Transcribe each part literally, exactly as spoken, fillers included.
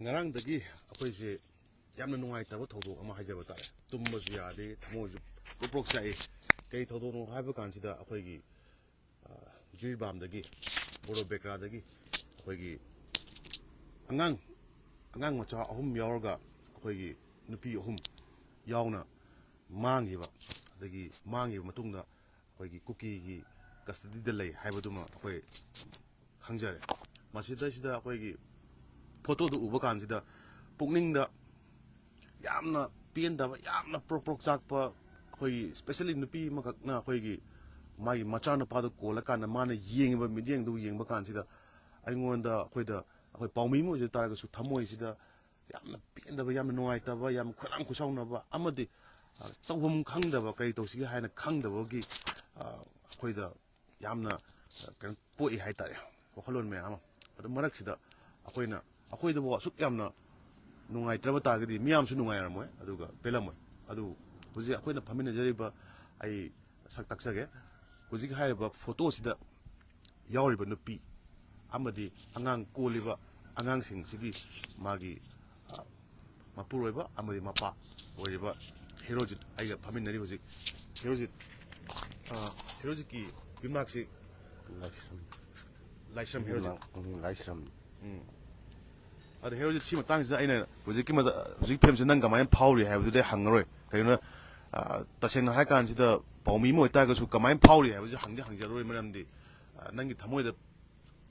ꯉꯔꯥꯡꯗꯒꯤ ꯑꯩꯈꯣꯏꯁꯦ ꯌꯥꯝꯅ ꯅꯨꯡꯉꯥꯏꯇꯕ ꯊꯧꯗꯣꯛ ꯑꯃ ꯍꯥꯏꯖꯕ ꯇꯥꯔꯦ꯫ ꯇꯨꯝꯕꯁꯨ ꯌꯥꯗꯦ, ꯊꯃꯣꯏꯁꯨ ꯄ꯭ꯔꯣꯛ ꯄ꯭ꯔꯣꯛ ꯆꯥꯛꯏ꯫ ꯀꯔꯤ ꯊꯧꯗꯣꯛꯅꯣ ꯍꯥꯏꯕ ꯀꯥꯟꯁꯤꯗ ꯑꯩꯈꯣꯏꯒꯤ, ꯑ, ꯖꯤꯔꯤꯕꯥꯝꯗꯒꯤ, ꯕꯣꯔꯣ ꯕꯦꯀ꯭ꯔꯥꯗꯒꯤ ꯑꯩꯈꯣꯏꯒꯤ ꯑꯉꯥꯡ, ꯑꯉꯥꯡ ꯃꯆꯥ ꯑꯍꯨꯝ ꯌꯥꯎꯔꯒ ꯑꯩꯈꯣꯏꯒꯤ ꯅꯨꯄꯤ ꯑꯍꯨꯝ ꯌꯥꯎꯅ ꯃꯥꯡꯈꯤꯕ, ꯑꯗꯒꯤ ꯃꯥꯡꯈꯤꯕ ꯃꯇꯨꯡꯗ ꯑꯩꯈꯣꯏꯒꯤ ꯀꯨꯀꯤꯒꯤ ꯀꯁꯇꯗꯤꯗ ꯂꯩ ꯍꯥꯏꯕꯗꯨꯃ ꯑꯩꯈꯣꯏ ꯈꯪꯖꯔꯦ꯫ ꯃꯁꯤꯗꯩꯁꯤꯗ ꯑꯩꯈꯣꯏꯒꯤ ꯐꯣꯇꯣꯗꯨ ꯎꯕ ꯀꯥꯟꯁꯤꯗ ꯄꯨꯛꯅꯤꯡꯗ ꯌꯥꯝꯅ ꯄꯦꯟꯗꯕ, ꯌꯥꯝꯅ ꯄ꯭ꯔꯣꯛ ꯄ꯭ꯔꯣꯛ ꯆꯥꯛꯄ, ꯑꯩꯈꯣꯏꯒꯤ especially ꯅꯨꯄꯤ ꯑꯃꯈꯛꯅ ꯑꯩꯈꯣꯏꯒꯤ ꯃꯥꯒꯤ ꯃꯆꯥꯅꯨꯄꯥꯗꯣ ꯀꯣꯜꯂꯀꯥꯟꯗ ꯃꯥꯅ ꯌꯦꯡꯉꯤꯕ ꯃꯤꯠꯌꯦꯡꯗꯨ ꯌꯦꯡꯕ ꯀꯥꯟꯁꯤꯗ ꯑꯩꯉꯣꯟꯗ, ꯑꯩꯈꯣꯏꯗ, ꯑꯩꯈꯣꯏ ꯄꯥꯎꯃꯤ ꯑꯃ ꯑꯣꯏꯖ ꯇꯥꯔꯒꯁꯨ ꯊꯃꯣꯏꯁꯤꯗ ꯌꯥꯝꯅ ꯄꯦꯟꯗꯕ, ꯌꯥꯝꯅ ꯅꯨꯡꯉꯥꯏꯇꯕ, ꯌꯥꯝ ꯈꯣꯏꯔꯥꯡ ꯈꯣꯏꯁꯥꯎꯅꯕ ꯑꯃꯗꯤ, ꯑ, ꯇꯧꯐꯝ ꯈꯪꯗꯕ, ꯀꯔꯤ ꯇꯧꯁꯤꯒꯦ ꯍꯥꯏꯅ ꯈꯪꯗꯕꯒꯤ, ꯑ, ꯑꯩꯈꯣꯏꯗ ꯌꯥꯝꯅ, ꯑ, ꯀꯩꯅꯣ ꯄꯣꯛꯏ ꯍꯥꯏꯇꯥꯔꯦ, ꯋꯥꯈꯜꯂꯣꯟ ꯃꯌꯥꯝ ꯑꯃ꯫ ꯑꯗꯨ ꯃꯔꯛꯁꯤꯗ ꯑꯩꯈꯣꯏꯅ, ꯑꯩꯈꯣꯏꯗꯕꯨ ꯑꯁꯨꯛ ꯌꯥꯝꯅ ꯅꯨꯡꯉꯥꯏꯇ꯭ꯔꯕ ꯇꯥꯔꯒꯗꯤ ꯃꯤꯌꯥꯝꯁꯨ ꯅꯨꯡꯉꯥꯏꯔꯝꯃꯣꯏ, ꯑꯗꯨꯒ ꯄꯦꯜꯂꯝꯃꯣꯏ꯫ ꯑꯗꯨ ꯍꯧꯖꯤꯛ ꯑꯩꯈꯣꯏꯅ ꯐꯝꯃꯤꯟꯅꯖꯔꯤꯕ, ꯑꯩ ꯁꯛ ꯇꯥꯛꯆꯒꯦ, ꯍꯧꯖꯤꯛ ꯍꯥꯏꯔꯤꯕ ꯐꯣꯇꯣꯁꯤꯗ ꯌꯥꯎꯔꯤꯕ ꯅꯨꯄꯤ ꯑꯃꯗꯤ ꯑꯉꯥꯡ ꯀꯣꯜꯂꯤꯕ ꯑꯉꯥꯡꯁꯤꯡꯁꯤꯒꯤ ꯃꯥꯒꯤ, ꯑ, ꯃꯄꯨꯔꯣꯏꯕ ꯑꯃꯗꯤ ꯃꯄꯥ ꯑꯣꯏꯔꯤꯕ ꯍꯦꯔꯣꯖꯤꯠ ꯑꯩꯒ ꯐꯝꯃꯤꯟꯅꯔꯤ ꯍꯧꯖꯤꯛ꯫ ꯍꯦꯔꯣꯖꯤꯠ, ꯑ, ꯍꯦꯔꯣꯖꯤꯠꯀꯤ ꯌꯨꯝꯅꯥꯛꯁꯤ ꯂꯥꯏꯁ꯭ꯔꯝ꯫ ꯂꯥꯏꯁ꯭ꯔꯝ ꯍꯦꯔꯣꯖꯤꯠ꯫ ꯎꯝ, ꯂꯥꯏꯁ꯭ꯔꯝ꯫ ꯎꯝ꯫ ꯑꯗꯣ ꯍꯦꯔꯣꯖꯤꯠ, ꯁꯤ ꯃꯇꯥꯡꯁꯤꯗ ꯑꯩꯅ ꯍꯧꯖꯤꯛꯀꯤ ꯃꯇ-, ꯍꯧꯖꯤꯛ ꯐꯤꯂꯝꯁꯤ ꯅꯪ ꯀꯃꯥꯏꯅ ꯐꯥꯎꯔꯤ ꯍꯥꯏꯕꯗꯨꯗꯤ ꯍꯪꯉꯔꯣꯏ꯫ ꯀꯩꯒꯤꯅꯣ, ꯑ, ꯇꯁꯦꯡꯅ ꯍꯥꯏ ꯀꯥꯟꯁꯤꯗ ꯄꯥꯎꯃꯤ ꯑꯃ ꯑꯣꯏꯇꯥꯔꯒꯁꯨ ꯀꯃꯥꯏꯅ ꯐꯥꯎꯔꯤ ꯍꯥꯏꯕꯁꯤ ꯍꯪꯗꯤ ꯍꯪꯖꯔꯔꯣꯏ꯫ ꯃꯔꯝꯗꯤ, ꯑ, ꯅꯪꯒꯤ ꯊꯃꯣꯏꯗ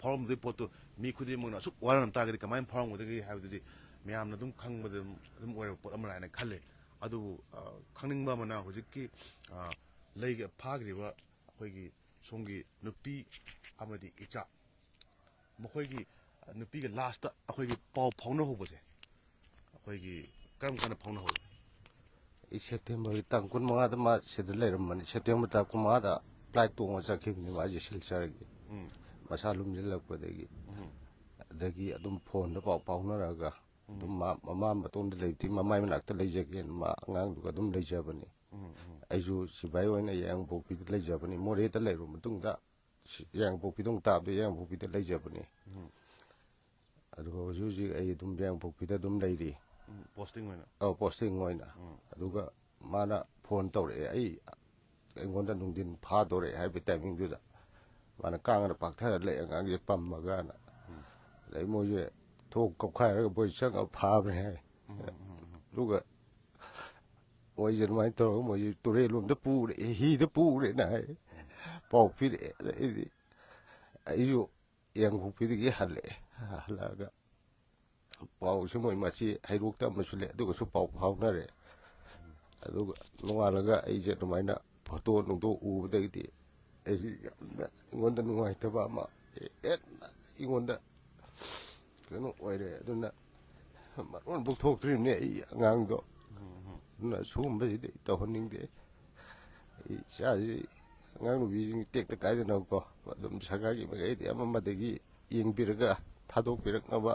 ꯐꯥꯎꯔꯝꯗꯣꯏ ꯄꯣꯠꯇꯨ ꯃꯤ ꯈꯨꯗꯤꯡꯃꯛꯅ ꯑꯁꯨꯛ ꯋꯥꯔꯝ ꯇꯥꯔꯒꯗꯤ ꯀꯃꯥꯏꯅ ꯐꯥꯎꯔꯝꯒꯗꯒꯦ ꯍꯥꯏꯕꯗꯨꯗꯤ ꯃꯌꯥꯝꯅ ꯑꯗꯨꯝ ꯈꯪꯕꯗ ꯑꯗꯨꯝ, ꯑꯗꯨꯝ ꯑꯣꯏꯔꯕ ꯄꯣꯠ ꯑꯃꯔ ꯍꯥꯏꯅ ꯈꯜꯂꯦ꯫ ꯑꯗꯨꯕꯨ, ꯑ, ꯈꯪꯅꯤꯡꯕ ꯑꯃꯅ ꯍꯧꯖꯤꯛꯀꯤ, ꯑ, ꯂꯩꯒ-, ꯐꯥꯈ꯭ꯔꯤꯕ ꯑꯩꯈꯣꯏꯒꯤ ꯁꯣꯝꯒꯤ ꯅꯨꯄꯤ ꯑꯃꯗꯤ ꯏꯆꯥ, ꯃꯈꯣꯏꯒꯤ, ꯑ, ꯅꯨꯄꯤꯒ ꯂꯥꯁꯇ ꯑꯩꯈꯣꯏꯒꯤ ꯄꯥꯎ ꯐꯥꯎꯅꯍꯧꯕꯁꯦ ꯑꯩꯈꯣꯏꯒꯤ ꯀꯔꯝ ꯀꯥꯟꯗ ꯐꯥꯎꯅꯍꯧꯏ? ꯑꯩ ꯁꯦꯞꯇꯦꯝꯕꯔꯒꯤ ꯇꯥꯡ ꯀꯨꯟꯃꯉꯥꯗ ꯃꯥ ꯁꯤꯗ ꯂꯩꯔꯝꯕꯅꯤ꯫ ꯁꯦꯞꯇꯦꯝꯕꯔ ꯇꯥꯡ ꯀꯨꯟꯃꯉꯥꯗ ꯐ꯭ꯂꯥꯏꯠ ꯇꯣꯡꯉ ꯆꯠꯈꯤꯕꯅꯤ ꯃꯥꯁꯦ ꯁꯤꯜꯆꯔꯒꯤ꯫ ꯎꯝ꯫ ꯃꯁꯥ ꯂꯨꯝꯁꯤꯜꯂꯛꯄꯗꯒꯤ꯫ ꯎꯝ꯫ ꯑꯗꯒꯤ ꯑꯗꯨꯝ ꯐꯣꯟꯗ ꯄꯥꯎ ꯐꯥꯎꯅꯔꯒ, ꯎꯝ꯫ ꯑꯗꯨꯝ ꯃꯥ ꯃꯃꯥ ꯃꯇꯣꯝꯗ ꯂꯩꯕꯗꯤ ꯃꯃꯥꯏ ꯃꯅꯥꯛꯇ ꯂꯩꯖꯒꯦꯅ ꯃꯥ ꯑꯉꯥꯡꯗꯨꯒ ꯑꯗꯨꯝ ꯂꯩꯖꯕꯅꯤ꯫ ꯎꯝ, ꯎꯝ꯫ ꯑꯩꯁꯨ ꯁꯤꯐꯥꯏ ꯑꯣꯏꯅ ꯌꯥꯏꯉꯪꯄꯣꯛꯄꯤꯗ ꯂꯩꯖꯕꯅꯤ꯫ ꯃꯣꯔꯦꯗ ꯂꯩꯔꯨ ꯃꯇꯨꯡꯗ ꯁꯤ-, ꯌꯥꯏꯉꯪꯄꯣꯛꯄꯤꯗ ꯑꯃꯨꯛ ꯇꯥꯕꯗ ꯌꯥꯏꯉꯪꯄꯣꯛꯄꯤꯗ ꯂꯩꯖꯕꯅꯤ꯫ ꯎꯝ꯫ ꯑꯗꯨꯒ ꯍꯧꯖꯤꯛ ꯍꯧꯖꯤꯛ ꯑꯩ ꯑꯗꯨꯝ ꯌꯥꯏꯉꯪꯄꯣꯛꯄꯤꯗ ꯑꯗꯨꯝ ꯂꯩꯔꯤ꯫ ꯎꯝ, posting ꯑꯣꯏꯅ꯫ ꯑꯧ, posting ꯑꯣꯏꯅ꯫ ꯑꯗꯨꯒ ꯃꯥꯅ phone ꯇꯧꯔꯛꯑꯦ, ꯑꯩ, ꯑꯩꯉꯣꯟꯗ ꯅꯨꯡꯊꯤꯟ ꯐꯥꯗꯣꯔꯦ ꯍꯥꯏꯕ timingꯗꯨꯗ꯫ ꯃꯥꯅ ꯀꯥꯡꯅ ꯄꯥꯛꯊꯔ ꯂꯩ, ꯑꯉꯥꯡꯁꯦ ꯄꯝꯃꯒꯅ꯫ ꯑꯗꯩ ꯃꯣꯏꯁꯦ ꯊꯣꯡ ꯀꯞꯈꯥꯏꯔꯒ ꯃꯣꯏ ꯆꯪꯉꯒ ꯐꯥꯕꯅꯦ ꯍꯥꯏ꯫ ꯑꯗꯨꯒ ꯃꯣꯏꯁꯦ ꯑꯗꯨꯃꯥꯏꯅ ꯇꯧꯔꯒ ꯃꯣꯏꯁꯦ ꯇꯨꯔꯦꯜ ꯂꯣꯝꯗ ꯄꯨꯔꯦ, ꯍꯤꯗ ꯄꯨꯔꯦꯅ ꯍꯥꯏ꯫ ꯄꯥꯎ ꯄꯤꯔꯛꯑꯦ꯫ ꯑꯗꯩꯗꯤ ꯑꯩꯁꯨ ꯌꯥꯏꯉꯪꯄꯣꯛꯄꯤꯗꯒꯤ ꯍꯜꯂꯛꯑꯦ꯫ ꯍꯜꯂꯛꯑꯒ ꯄꯥꯎꯁꯦ ꯃꯣꯏ ꯃꯆꯦ ꯍꯩꯔꯣꯛꯇ ꯑꯃꯁꯨ ꯂꯩ, ꯑꯗꯨꯒꯁꯨ ꯄꯥꯎ ꯐꯥꯎꯅꯔꯦ꯫ ꯑꯗꯨꯒ ꯅꯣꯡꯉꯥꯜꯂꯒ ꯑꯩꯁꯦ ꯑꯗꯨꯃꯥꯏꯅ photo ꯅꯨꯡꯗꯣ ꯎꯕꯗꯒꯤꯗꯤ ꯑꯩꯁꯨ ꯌꯥꯝꯅ ꯑꯩꯉꯣꯟꯗ ꯅꯨꯡꯉꯥꯏꯇꯕ ꯑꯃ ꯍꯦꯟꯅ ꯑꯩꯉꯣꯟꯗ ꯀꯩꯅꯣ ꯑꯣꯏꯔꯦ꯫ ꯑꯗꯨꯅ ꯃꯔꯣꯟ ꯄꯨꯊꯣꯛꯇ꯭ꯔꯤꯕꯅꯦ ꯑꯩ ꯑꯉꯥꯡꯗꯣ꯫ ꯑꯗꯨꯅ ꯁꯤꯒꯨꯝꯕꯁꯤꯗꯤ ꯑꯩ ꯇꯧꯍꯟꯅꯤꯡꯗꯦ꯫ ꯑꯩ ꯏꯆꯥꯁꯤ, ꯑꯉꯥꯡ ꯅꯨꯄꯤꯁꯤꯡ ꯇꯦꯛꯇ ꯀꯥꯏꯗꯅꯀꯣ, ꯑꯗꯨꯝ ꯁꯔꯀꯥꯔꯒꯤ ꯃꯥꯏꯀꯩꯗꯒꯤ ꯑꯃ ꯑꯃꯗꯒꯤ ꯌꯦꯡꯕꯤꯔꯒ ꯊꯥꯗꯣꯛꯄꯤꯔꯛꯅꯕ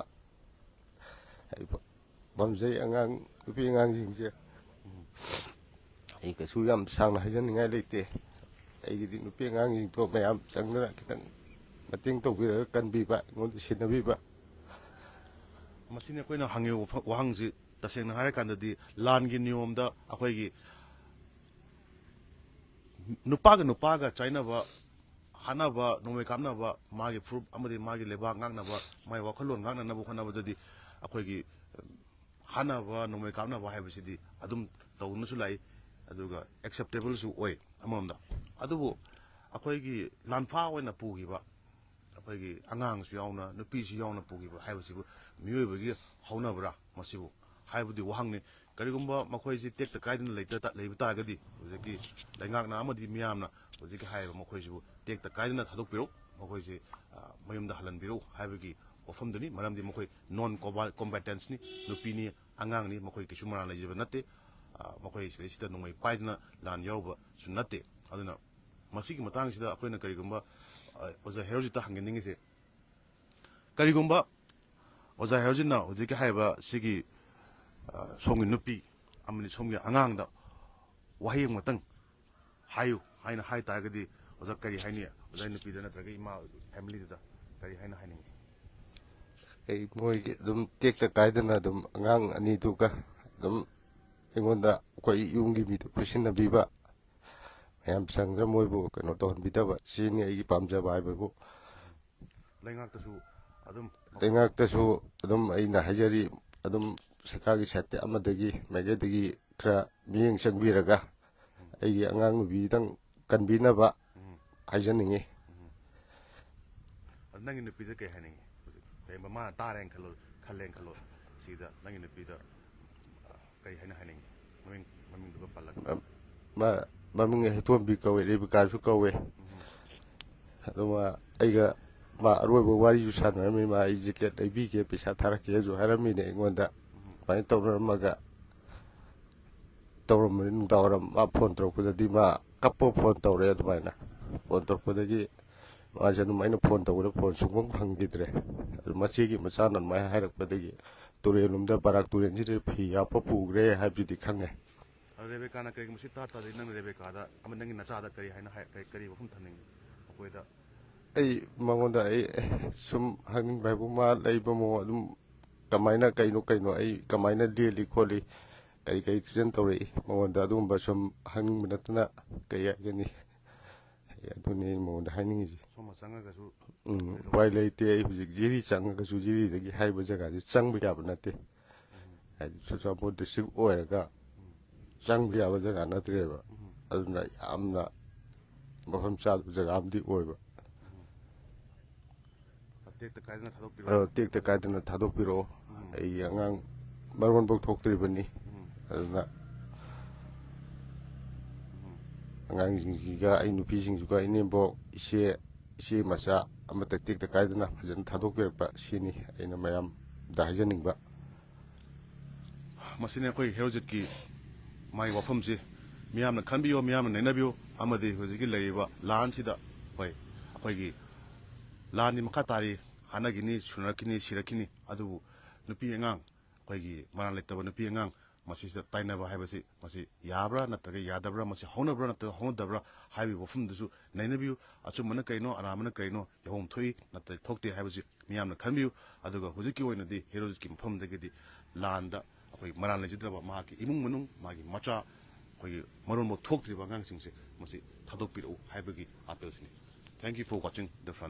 ꯑꯩ ꯄꯥꯝꯖꯩ꯫ ꯑꯉꯥꯡ ꯅꯨꯄꯤ ꯑꯉꯥꯡꯁꯤꯡꯁꯦ ꯑꯩ ꯀꯩꯁꯨ ꯌꯥꯝ ꯁꯥꯡꯅ ꯍꯥꯏꯖꯅꯤꯡꯉꯥꯏ ꯂꯩꯇꯦ꯫ ꯑꯩꯒꯤꯗꯤ ꯅꯨꯄꯤ ꯑꯉꯥꯡꯁꯤꯡꯗꯣ ꯃꯌꯥꯝ ꯆꯪꯗꯅ ꯈꯤꯇꯪ ꯃꯇꯦꯡ ꯇꯧꯕꯤꯔꯒ ꯀꯟꯕꯤꯕ, ꯑꯩꯉꯣꯟꯗ ꯁꯤꯟꯅꯕꯤꯕ꯫ ꯃꯁꯤꯅꯤ ꯑꯩꯈꯣꯏꯅ ꯍꯪꯉꯤꯕ ꯋꯥꯐ-, ꯋꯥꯍꯪꯁꯤ꯫ ꯇꯁꯦꯡꯅ ꯍꯥꯏꯔꯀꯥꯟꯗꯗꯤ ꯂꯥꯟꯒꯤ ꯅꯤꯌꯣꯝꯗ ꯑꯩꯈꯣꯏꯒꯤ ꯅꯨꯄꯥꯒ ꯅꯨꯄꯥꯒ ꯆꯥꯏꯅꯕ, ꯍꯥꯠꯅꯕ, ꯅꯣꯡꯃꯩ ꯀꯥꯞꯅꯕ, ꯃꯥꯒꯤ ꯐꯨꯔꯨꯞ ꯑꯃꯗꯤ ꯃꯥꯒꯤ ꯂꯩꯕꯥꯛ ꯉꯥꯛꯅꯕ, ꯃꯥꯒꯤ ꯋꯥꯈꯜꯂꯣꯟ ꯉꯥꯛꯅꯅꯕ ꯍꯣꯠꯅꯕꯗꯗꯤ ꯑꯩꯈꯣꯏꯒꯤ ꯍꯥꯠꯅꯕ, ꯅꯣꯡꯃꯩ ꯀꯥꯞꯅꯕ ꯍꯥꯏꯕꯁꯤꯗꯤ ꯑꯗꯨꯝ ꯇꯧꯗꯨꯅꯁꯨ ꯂꯥꯛꯏ, ꯑꯗꯨꯒ acceptableꯁꯨ ꯑꯣꯏ ꯑꯃꯔꯣꯝꯗ꯫ ꯑꯗꯨꯕꯨ ꯑꯩꯈꯣꯏꯒꯤ ꯂꯥꯟꯐꯥ ꯑꯣꯏꯅ ꯄꯨꯈꯤꯕ ꯑꯩꯈꯣꯏꯒꯤ ꯑꯉꯥꯡꯁꯨ ꯌꯥꯎꯅ, ꯅꯨꯄꯤꯁꯨ ꯌꯥꯎꯅ ꯄꯨꯈꯤꯕ ꯍꯥꯏꯕꯁꯤꯕꯨ ꯃꯤꯑꯣꯏꯕꯒꯤ ꯍꯧꯅꯕ꯭ꯔꯥ? ꯃꯁꯤꯕꯨ ꯍꯥꯏꯕꯗꯤ ꯋꯥꯍꯪꯅꯤ꯫ ꯀꯔꯤꯒꯨꯝꯕ ꯃꯈꯣꯏꯁꯤ ꯇꯦꯛꯇ ꯀꯥꯏꯗꯅ ꯂꯩꯇ ꯇꯥ-, ꯂꯩꯕ ꯇꯥꯔꯒꯗꯤ, ꯍꯧꯖꯤꯛꯀꯤ ꯂꯩꯉꯥꯛꯅ ꯑꯃꯗꯤ ꯃꯤꯌꯥꯝꯅ ꯍꯧꯖꯤꯛꯀꯤ ꯍꯥꯏꯔꯤꯕ ꯃꯈꯣꯏꯁꯤꯕꯨ ꯇꯦꯛꯇ ꯀꯥꯏꯗꯅ ꯊꯥꯗꯣꯛꯄꯤꯔꯛꯎ, ꯃꯈꯣꯏꯁꯤ, ꯑ, ꯃꯌꯨꯝꯗ ꯍꯜꯍꯟꯕꯤꯔꯛꯎ ꯍꯥꯏꯕꯒꯤ ꯋꯥꯐꯝꯗꯨꯅꯤ꯫ ꯃꯔꯝꯗꯤ ꯃꯈꯣꯏ non combatantꯅꯤ, ꯅꯨꯄꯤꯅꯤ, ꯑꯉꯥꯡꯅꯤ, ꯃꯈꯣꯏ ꯀꯩꯁꯨ ꯃꯔꯥꯜ ꯂꯩꯖꯕ ꯅꯠꯇꯦ꯫ ꯑ, ꯃꯈꯣꯏ ꯁꯤꯗꯩꯁꯤꯗ ꯅꯣꯡꯃꯩ ꯄꯥꯏꯗꯅ ꯂꯥꯟ ꯌꯥꯎꯔꯨꯕꯁꯨ ꯅꯠꯇꯦ꯫ ꯑꯗꯨꯅ ꯃꯁꯤꯒꯤ ꯃꯇꯥꯡꯁꯤꯗ ꯑꯩꯈꯣꯏꯅ ꯀꯔꯤꯒꯨꯝꯕ, ꯑ, ꯑꯣꯖꯥ ꯍꯦꯔꯣꯖꯤꯠꯇ ꯍꯪꯖꯅꯤꯡꯉꯤꯁꯦ, ꯀꯔꯤꯒꯨꯝꯕ ꯑꯣꯖꯥ ꯍꯦꯔꯣꯖꯤꯠꯅ ꯍꯧꯖꯤꯛꯀꯤ ꯍꯥꯏꯔꯤꯕ ꯁꯤꯒꯤ, ꯑ, ꯁꯣꯝꯒꯤ ꯅꯨꯄꯤ ꯑꯃꯗꯤ ꯁꯣꯝꯒꯤ ꯑꯉꯥꯡꯗ ꯋꯥꯍꯩ ꯑꯃꯇꯪ ꯍꯥꯏꯌꯨ ꯍꯥꯏꯅ ꯍꯥꯏ ꯇꯥꯔꯒꯗꯤ, ꯑꯣꯖꯥ ꯀꯔꯤ ꯍꯥꯏꯅꯤ? ꯑꯣꯖꯥꯒꯤ ꯅꯨꯄꯤꯗ ꯅꯠꯇ꯭ꯔꯒ ꯏꯃꯥ familyꯗꯨꯗ ꯀꯔꯤ ꯍꯥꯏꯅ ꯍꯥꯏꯅꯤꯡꯉꯤ? ꯑꯩ ꯃꯣꯏꯒꯤ ꯑꯗꯨꯝ ꯇꯦꯛꯇ ꯀꯥꯏꯗꯅ ꯑꯗꯨꯝ ꯑꯉꯥꯡ ꯑꯅꯤꯗꯨꯒ ꯑꯗꯨꯝ ꯑꯩꯉꯣꯟꯗ ꯑꯩꯈꯣꯏ ꯌꯨꯝꯒꯤ ꯃꯤꯗ ꯈꯨꯠꯁꯤꯟꯅꯕꯤꯕ, ꯃꯌꯥꯝ ꯆꯪꯗꯅ ꯃꯣꯏꯕꯨ ꯀꯩꯅꯣ ꯇꯧꯍꯟꯕꯤꯗꯕ, ꯁꯤꯅꯤ ꯑꯩꯒꯤ ꯄꯥꯝꯖꯕ ꯍꯥꯏꯕꯕꯨ꯫ ꯂꯩꯉꯥꯛꯇꯁꯨ ꯑꯗꯨꯝ ꯂꯩꯉꯥꯛꯇꯁꯨ ꯑꯗꯨꯝ ꯑꯩꯅ ꯍꯥꯏꯖꯔꯤ, ꯑꯗꯨꯝ ꯁꯔꯀꯥꯔꯒꯤ ꯁꯥꯏꯠꯇ ꯑꯃꯗꯒꯤ ꯃꯥꯏꯀꯩꯗꯒꯤ ꯈꯔ ꯃꯤꯠꯌꯦꯡ ꯆꯪꯕꯤꯔꯒ ꯑꯩꯒꯤ ꯑꯉꯥꯡ ꯅꯨꯄꯤꯗꯪ ꯀꯟꯕꯤꯅꯕ ꯎꯝ, ꯍꯥꯏꯖꯅꯤꯡꯉꯤ꯫ ꯎꯝ꯫ ꯑꯗꯨ ꯅꯪꯒꯤ ꯅꯨꯄꯤꯗ ꯀꯩ ꯍꯥꯏꯅꯤꯡꯉꯤ ꯍꯧꯖꯤꯛ? ꯀꯩꯒꯨꯝꯕ ꯃꯥꯅ ꯇꯥꯔꯦꯅ ꯈꯜꯂꯣ, ꯈꯜꯂꯦꯅ ꯈꯜꯂꯣ, ꯁꯤꯗ ꯅꯪꯒꯤ ꯅꯨꯄꯤꯗ, ꯑ, ꯀꯔꯤ ꯍꯥꯏꯅ ꯍꯥꯏꯅꯤꯡꯉꯤ? ꯃꯃꯤꯡ, ꯃꯃꯤꯡꯗꯨꯒ ꯄꯜꯂꯒ꯫ ꯃ-, ꯃꯃꯤꯡ ꯍꯦꯇꯣꯝꯕꯤ ꯀꯧꯋꯦ, ꯔꯦꯕꯤꯀꯥꯁꯨ ꯀꯧꯋꯦ꯫ ꯎꯝ, ꯑꯗꯨꯒ ꯑꯩꯒ ꯃꯥ ꯑꯔꯣꯏꯕ ꯋꯥꯔꯤꯁꯨ ꯁꯥꯟꯅꯔꯝꯃꯤ꯫ ꯃꯥ ꯑꯩ ꯖꯦꯀꯦꯠ ꯂꯩꯕꯤꯒꯦ, ꯄꯩꯁꯥ ꯊꯥꯔꯛꯀꯦꯁꯨ ꯍꯥꯏꯔꯝꯃꯤꯅꯦ ꯑꯩꯉꯣꯟꯗ꯫ ꯎꯝ, ꯑꯗꯨꯃꯥꯏꯅ ꯇꯧꯅꯔꯝꯃꯒ ꯇꯧꯔꯝꯕꯅꯤ꯫ ꯅꯨꯡꯗꯥꯡ ꯋꯥꯏꯔꯝ ꯃꯥ ꯐꯣꯟ ꯇꯧꯔꯛꯄꯗꯗꯤ ꯃꯥ ꯀꯞꯄ ꯐꯣꯟ ꯇꯧꯔꯛꯑꯦ꯫ ꯑꯗꯨꯃꯥꯏꯅ ꯐꯣꯟ ꯇꯧꯔꯛꯄꯗꯒꯤ ꯃꯥꯁꯦ ꯑꯗꯨꯝ, ꯑꯩꯅ ꯐꯣꯟ ꯇꯧꯕꯗ ꯐꯣꯟ ꯁꯨꯡꯐꯪ ꯐꯪꯈꯤꯗ꯭ꯔꯦ꯫ ꯑꯗꯨ ꯃꯆꯦꯒꯤ ꯃꯆꯥꯅ ꯑꯗꯨꯃꯥꯏꯅ ꯍꯥꯏꯔꯛꯄꯗꯒꯤ ꯇꯨꯔꯦꯜ ꯂꯣꯝꯗ, ꯕꯔꯥꯛ ꯇꯨꯔꯦꯜꯁꯤꯗ ꯐꯤ ꯍꯥꯞꯄ ꯄꯨꯈ꯭ꯔꯦ ꯍꯥꯏꯕꯗꯨꯗꯤ ꯈꯪꯉꯦ꯫ ꯑꯗꯣ ꯔꯦꯕꯦꯀꯥꯅ ꯀꯔꯤꯒꯨꯝꯕ ꯁꯤ ꯇꯥ ꯇꯥꯔꯗꯤ ꯅꯪ ꯔꯦꯕꯦꯀꯥꯗ ꯑꯃ, ꯅꯪꯒꯤ ꯅꯆꯥꯗ ꯀꯔꯤ ꯍꯥꯏꯅ ꯍꯥꯏ-, ꯀꯔꯤ, ꯀꯔꯤ ꯋꯥꯐꯝ ꯊꯝꯅꯤꯡꯉꯤ ꯃꯈꯣꯏꯗ? ꯑꯩ ꯃꯉꯣꯟꯗ ꯑꯩ ꯁꯨꯝ ꯍꯥꯏꯅꯤꯡꯕ ꯍꯥꯏꯕꯨ, ꯃꯥ ꯂꯩꯕ ꯃꯑꯣꯡ ꯑꯗꯨꯝ ꯀꯃꯥꯏꯅ, ꯀꯩꯅꯣ ꯀꯩꯅꯣ ꯑꯩ ꯀꯃꯥꯏꯅ ꯂꯦꯜꯂꯤ ꯈꯣꯠꯂꯤ, ꯀꯔꯤ ꯀꯔꯤ ꯇ꯭ꯔꯤꯠꯃꯦꯟ ꯇꯧꯔꯛꯏ, ꯃꯉꯣꯟꯗ ꯑꯗꯨꯒꯨꯝꯕ ꯁꯨꯝ ꯍꯪꯅꯤꯡꯕ ꯅꯠꯇꯅ ꯀꯩ ꯍꯥꯏꯒꯅꯤ? ꯑꯗꯨꯅꯤ ꯑꯩꯅ ꯃꯉꯣꯟꯗ ꯍꯥꯏꯅꯤꯡꯉꯤꯁꯦ꯫ ꯁꯣꯝꯅ ꯆꯪꯉꯒꯁꯨ ꯎꯝ, ꯎꯄꯥꯏ ꯂꯩꯇꯦ꯫ ꯑꯩ ꯍꯧꯖꯤꯛ ꯖꯤꯔꯤ ꯆꯪꯉꯒꯁꯨ ꯖꯤꯔꯤꯗꯒꯤ ꯍꯥꯏꯕ ꯖꯒꯥꯁꯤ ꯆꯪꯕ ꯌꯥꯕ ꯅꯠꯇꯦ꯫ ꯍꯥꯏꯗꯤ ꯆꯨꯔꯆꯥꯟꯄꯨꯔ ꯗꯤꯁꯇ꯭ꯔꯤꯛ ꯑꯣꯏꯔꯒ ꯆꯪꯕ ꯌꯥꯕ ꯖꯒꯥ ꯅꯠꯇ꯭ꯔꯦꯕ꯫ ꯑꯗꯨꯅ ꯌꯥꯝꯅ ꯃꯐꯝ ꯆꯥꯗꯕ ꯖꯒꯥ ꯑꯃꯗꯤ ꯑꯣꯏꯕ꯫ ꯇꯦꯛꯇ ꯀꯥꯏꯗꯅ ꯊꯥꯗꯣꯛꯄꯤꯔꯣ꯫ ꯑꯗꯣ ꯇꯦꯛꯇ ꯀꯥꯏꯗꯅ ꯊꯥꯗꯣꯛꯄꯤꯔꯛꯑꯣ꯫ ꯑꯩꯒꯤ ꯑꯉꯥꯡ ꯃꯔꯣꯟꯐꯧ ꯊꯣꯛꯇ꯭ꯔꯤꯕꯅꯤ꯫ ꯑꯗꯨꯅ ꯑꯉꯥꯡꯁꯤꯡꯁꯤꯒ ꯑꯩ ꯅꯨꯄꯤꯁꯤꯡꯁꯤꯒ ꯏꯅꯦꯝꯕꯣꯛ, ꯏꯆꯦ, ꯏꯆꯦ ꯃꯆꯥ ꯑꯃꯠꯇ ꯇꯦꯛꯇ ꯀꯥꯏꯗꯅ ꯐꯖꯅ ꯊꯥꯗꯣꯛꯄꯤꯔꯛꯄ, ꯁꯤꯅꯤ ꯑꯩꯅ ꯃꯌꯥꯝꯗ ꯍꯥꯏꯖꯅꯤꯡꯕ꯫ ꯃꯁꯤꯅꯤ ꯑꯩꯈꯣꯏ ꯍꯦꯔꯣꯖꯤꯠꯀꯤ ꯃꯥꯒꯤ ꯋꯥꯐꯝꯁꯤ꯫ ꯃꯤꯌꯥꯝꯅ ꯈꯟꯕꯤꯌꯨ, ꯃꯤꯌꯥꯝꯅ ꯅꯩꯅꯕꯤꯌꯨ, ꯑꯃꯗꯤ ꯍꯧꯖꯤꯛꯀꯤ ꯂꯩꯔꯤꯕ ꯂꯥꯟꯁꯤꯗ, ꯍꯣꯏ, ꯑꯩꯈꯣꯏꯒꯤ ꯂꯥꯟꯗꯤ ꯃꯈꯥ ꯇꯥꯔꯤ, ꯍꯥꯠꯅꯈꯤꯅꯤ, ꯁꯨꯅꯔꯛꯈꯤꯅꯤ, ꯁꯤꯔꯛꯈꯤꯅꯤ, ꯑꯗꯨꯕꯨ ꯅꯨꯄꯤ ꯑꯉꯥꯡ, ꯑꯩꯈꯣꯏꯒꯤ ꯃꯔꯥꯜ ꯂꯩꯇꯕ ꯅꯨꯄꯤ ꯑꯉꯥꯡ ꯃꯁꯤꯁꯤꯗ ꯇꯥꯏꯅꯕ ꯍꯥꯏꯕꯁꯤ ꯃꯁꯤ ꯌꯥꯕ꯭ꯔꯥ ꯅꯠꯇ꯭ꯔꯒ ꯌꯥꯗꯕ꯭ꯔꯥ, ꯃꯁꯤ ꯍꯧꯅꯕ꯭ꯔꯥ ꯅꯠꯇ꯭ꯔꯒ ꯍꯧꯅꯗꯕ꯭ꯔꯥ ꯍꯥꯏꯕꯒꯤ ꯋꯥꯐꯝꯗꯨꯁꯨ ꯅꯩꯅꯕꯤꯌꯨ꯫ ꯑꯆꯨꯝꯕꯅ ꯀꯩꯅꯣ, ꯑꯔꯥꯟꯕꯅ ꯀꯩꯅꯣ, ꯌꯥꯎꯐꯝ ꯊꯣꯛꯏ ꯅꯠꯇ꯭ꯔꯒ ꯊꯣꯛꯇꯦ ꯍꯥꯏꯕꯁꯤ ꯃꯤꯌꯥꯝꯅ ꯈꯟꯕꯤꯌꯨ꯫ ꯑꯗꯨꯒ ꯍꯧꯖꯤꯛꯀꯤ ꯑꯣꯏꯅꯗꯤ ꯍꯦꯔꯣꯗꯁꯀꯤ ꯃꯐꯝꯗꯒꯤꯗꯤ ꯂꯥꯟꯗ ꯑꯩꯈꯣꯏ ꯃꯔꯥꯜ ꯂꯩꯖꯗ꯭ꯔꯕ ꯃꯍꯥꯛꯀꯤ ꯏꯃꯨꯡ ꯃꯅꯨꯡ, ꯃꯥꯒꯤ ꯃꯆꯥ, ꯑꯩꯈꯣꯏꯒꯤ ꯃꯔꯣꯟꯐꯥꯎ ꯊꯣꯛꯇ꯭ꯔꯤꯕ ꯑꯉꯥꯡꯁꯤꯡꯁꯦ ꯃꯁꯤ ꯊꯥꯗꯣꯛꯄꯤꯔꯛꯎ ꯍꯥꯏꯕꯒꯤ ꯑꯥꯄꯦꯜꯁꯤꯅꯤ꯫ Thank you for watching the front.